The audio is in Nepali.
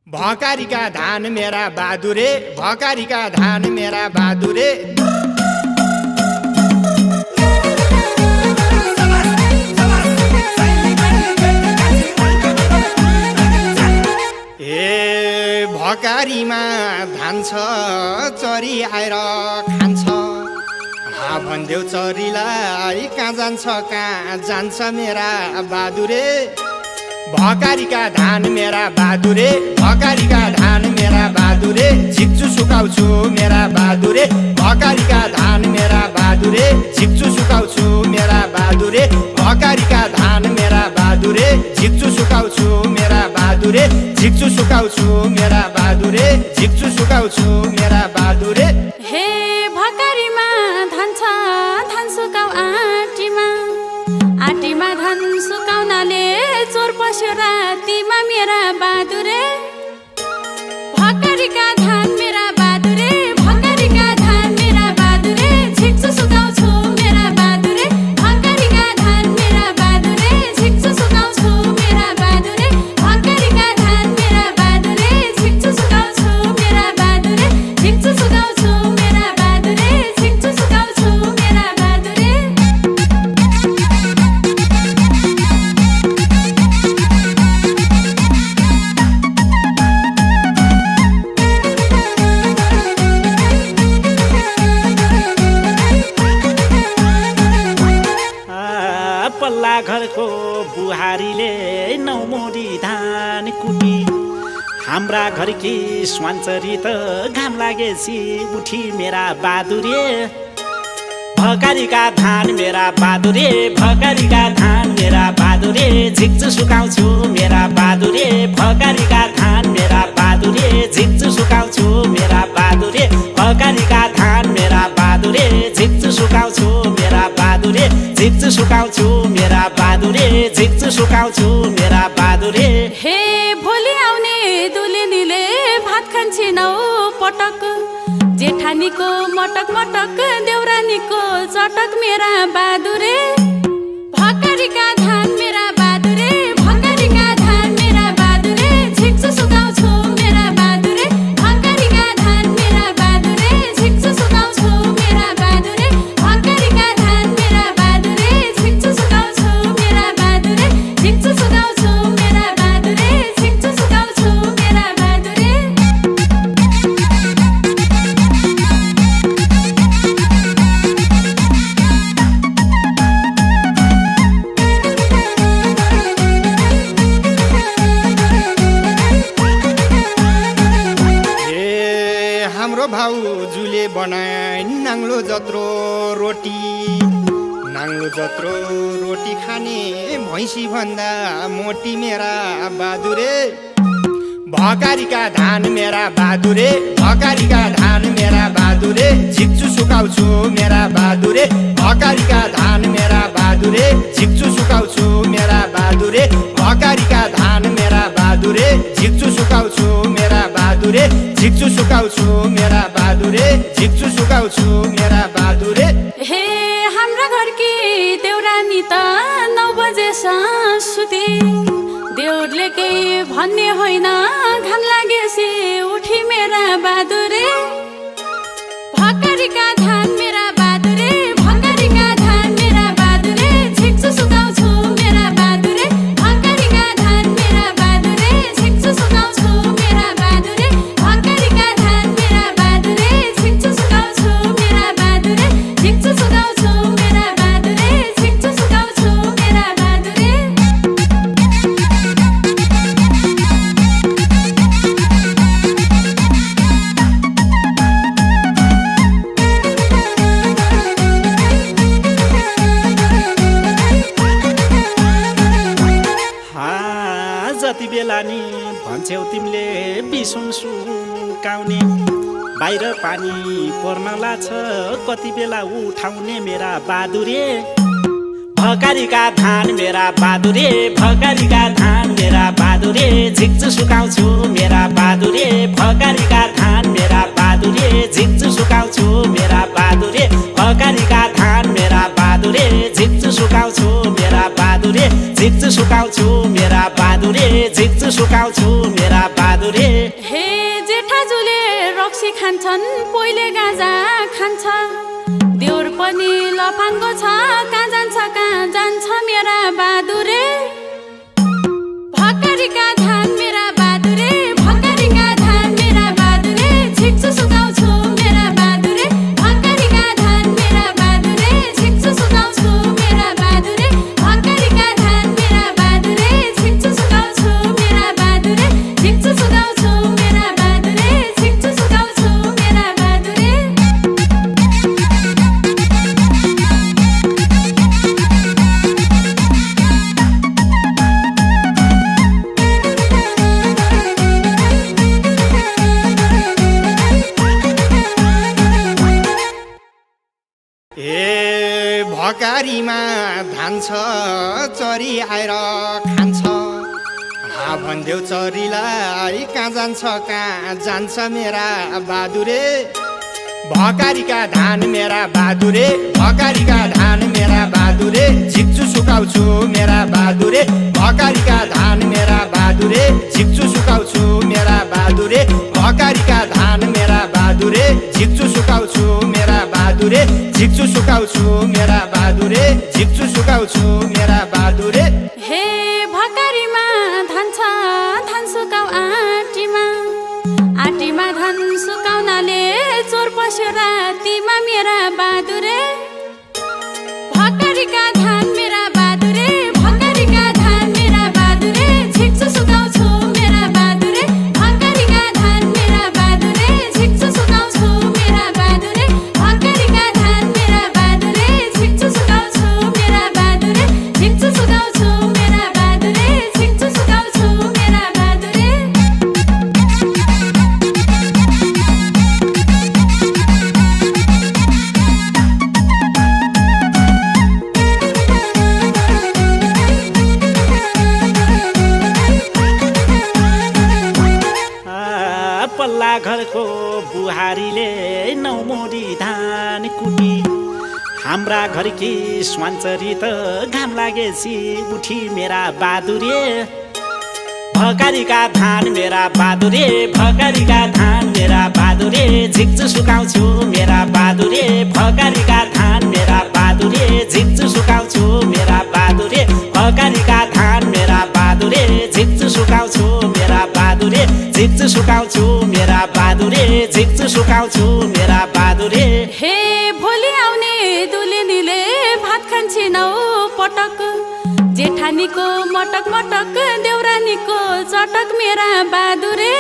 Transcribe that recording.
भकारीका धान मेरा बहादुरे, भकारीका धान मेरा बहादुरे। ए भकारीमा धान छ, चरी आएर खान्छ। हा भन्देऊ चरीलाई कहाँ जान्छ, कहाँ जान्छ मेरा बहादुरे। भकारीका धान मेरा बहादुरे, भकारीका धान मेरा बहादुरे। झिक्चु सुकाउँछु मेरा बहादुरे, भकारीका धान मेरा बहादुरे। झिक्चु सुकाउँछु मेरा बहादुरे, भकारीका धान मेरा बहादुरे। झिक्चु सुकाउँछु मेरा बहादुरे, झिक्चु सुकाउँछु मेरा बहादुरे। झिक्चु सुकाउँछु मेरा बहादुरे। हे भकारीमा धान छ, धान सुकाउ आँटीमा। आँटीमा धान सुकाउनाले चोर पस्यो रातिमा मेरा बहादुरे। भकारीका धान मेरा बहादुरे, भकारीका धान मेरा बहादुरे। झिक्चु सुकाउँछु मेरा बहादुरे, भकारीका धान मेरा बहादुरे। झिक्चु सुकाउँछु मेरा बहादुरे, भकारीका धान मेरा बहादुरे। झिक्चु सुकाउँछु मेरा बहादुरे, झिक्चु सुकाउँछु मेरा बहादुरे। झिक्चु सुकाउँछु मेरा बहादुरे। पल्ला घरको बुहारीले नौमोरी धान कुटी। हाम्रा घरकी स्वान्छरी त घाम लागेपछि उठी मेरा बहादुरे। भकारीका धान मेरा बहादुरे, भकारीका धान मेरा बहादुरे। झिक्चु सुकाउँछु मेरा बहादुरे, भकारीका धान मेरा बहादुरे। झिक्चु सुकाउँछु मेरा बहादुरे, भकारीका धान मेरा बहादुरे। झिक्चु सुकाउँछु मेरा बहादुरे, झिक्चु सुकाउँछु मेरा बहादुरे। झिक्चु सुकाउँछु मेरा बहादुरे। हे भोलि आउने दुलेनीले भात खान्छिनौ पटक। जेठानीको मटक मटक, देउरानीको चटक मेरा बहादुरे। भकारीका धान मेरा बहादुरे, भकारीका धान मेरा बहादुरे। झिक्चु सुकाउँछु मेरा बहादुरे, भकारीका धान मेरा बहादुरे। झिक्चु सुकाउँछु मेरा बहादुरे, भकारीका धान मेरा बहादुरे। झिक्चु सुकाउँछु मेरा बहादुरे, झिक्चु सुकाउँछु मेरा बहादुरे। झिक्चु सुकाउँछु मेरा बहादुरे। हाम्रो भाउजूले बनाए नाङ्लो जत्रो रोटी। नाङ्लो जत्रो रोटी खाने भैँसी भन्दा मोटी मेरा बहादुरे। भकारीका धान मेरा बहादुरे, भकारीका धान मेरा बहादुरे। झिक्चु सुकाउँछु मेरा बहादुरे, भकारीका धान मेरा बहादुरे। झिक्चु सुकाउँछु मेरा बहादुरे, भकारीका धान मेरा बहादुरे। झिक्चु सुकाउँछु मेरा बहादुरे, झिक्चु सुकाउँछु मेरा बहादुरे। झिक्चु सुकाउँछु मेरा बहादुरे। हे हाम्रा घरकी देउरानी त 9 बजेसम्म सुती। देउरले केही भन्ने होइन, घाम लागेपछि उठी मेरा बहादुरे। भकारीका धान मेरा बहादुरे, भकारीका धान मेरा बहादुरे। झिक्चु सुकाउँछु मेरा बहादुरे, भकारीका धान मेरा बहादुरे। झिक्चु सुकाउँछु मेरा बहादुरे, भकारीका धान मेरा बहादुरे। झिक्चु सुकाउँछु मेरा बहादुरे, झिक्चु सुकाउँछु मेरा बहादुरे। झिक्चु सुकाउँछु मेरा बहादुरे। जति बेला नि भन्छौ तिमीले बिसुन सुकाउने। बाहिर पानी पर्न लाग्छ, कति बेला उठाउने मेरा बहादुरे। भकारीका धान मेरा बहादुरे, भकारीका धान मेरा बहादुरे। झिक्चु सुकाउँछु मेरा बहादुरे, भकारीका धान मेरा बहादुरे। झिक्चु सुकाउँछु मेरा बहादुरे, भकारीका धान मेरा बहादुरे। झिक्चु सुकाउँछु मेरा बहादुरे, झिक्चु सुकाउँछु मेरा बहादुरे। झिक्चु सुकाउँछु मेरा बहादुरे। जान्छन् पोइले गाजा खान्छ देउर पनि लफाङ्गो छ कहाँ जान्छ मेरा बहादुरे भकारीका धान मेरा बहादुरे भकारीका धान मेरा बहादुरे छिक्छु सुकाउँछु मेरा बहादुरे भकारीका धान मेरा बहादुरे छिक्छु सुकाउँछु मेरा बहादुरे भकारीका धान मेरा बहादुरे छिक्छु सुकाउँछु मेरा बहादुरे छिक्छु सुकाउँछु मेरा बहादुरे छिक्छु सुकाउँछु मेरा बहादुरे ए भकारीमा धान छ चरी आएर खान्छ भनिदेऊ चरीलाई कहाँ जान्छ मेरा बहादुरे भकारीका धान मेरा बहादुरे भकारीका धान मेरा बहादुरे झिक्छु सुकाउँछु मेरा बहादुरे भकारीका धान मेरा बहादुरे झिक्छु सुकाउँछु मेरा बहादुरे भकारीका धान मेरा बहादुरे झिक्छु सुकाउँछु मेरा बहादुरे झिक्छु सुकाउँछु मेरा बहादुरे झिक्छु सुकाउँछु मेरा बहादुरे हे भकारीमा धान छ धान सुकाउ आँटीमा धान सुकाउनाले चोर पस्यो रातिमा मेरा बहादुरे भकारीका धान मेरा बहादुरे भकारीका धान मेरा बहादुरे झिक्छु सुकाउँछु मेरा बहादुरे भकारीका धान मेरा बहादुरे झिक्छु सुकाउँछु मेरा बहादुरे भकारीका धान मेरा बहादुरे झिक्छु सुकाउँछु मेरा बहादुरे झिक्छु सुकाउँछु मेरा बहादुरे झिक्छु सुकाउँछु मेरा बहादुरे पल्ला घरको बुहारीले नौमोरी धान कुटी हाम्रा घरकी स्वान्छरी त घाम लागेपछि उठी मेरा बहादुरे भकारीका धान मेरा बहादुरे भकारीका धान मेरा बहादुरे झिक्छु सुकाउँछु मेरा बहादुरे भकारीका धान मेरा बहादुरे झिक्छु सुकाउँछु मेरा बहादुरे भकारीका धान मेरा बहादुरे झिक्छु सुकाउँछु मेरा बहादुरे झिक्छु सुकाउँछु मेरा बहादुरे झिक्छु सुकाउँछु मेरा बहादुरे हे भोलि आउने दुलिनीले भात खान्छिनौ पटक जेठानीको मटक मटक देउरानीको चटक मेरा बहादुरे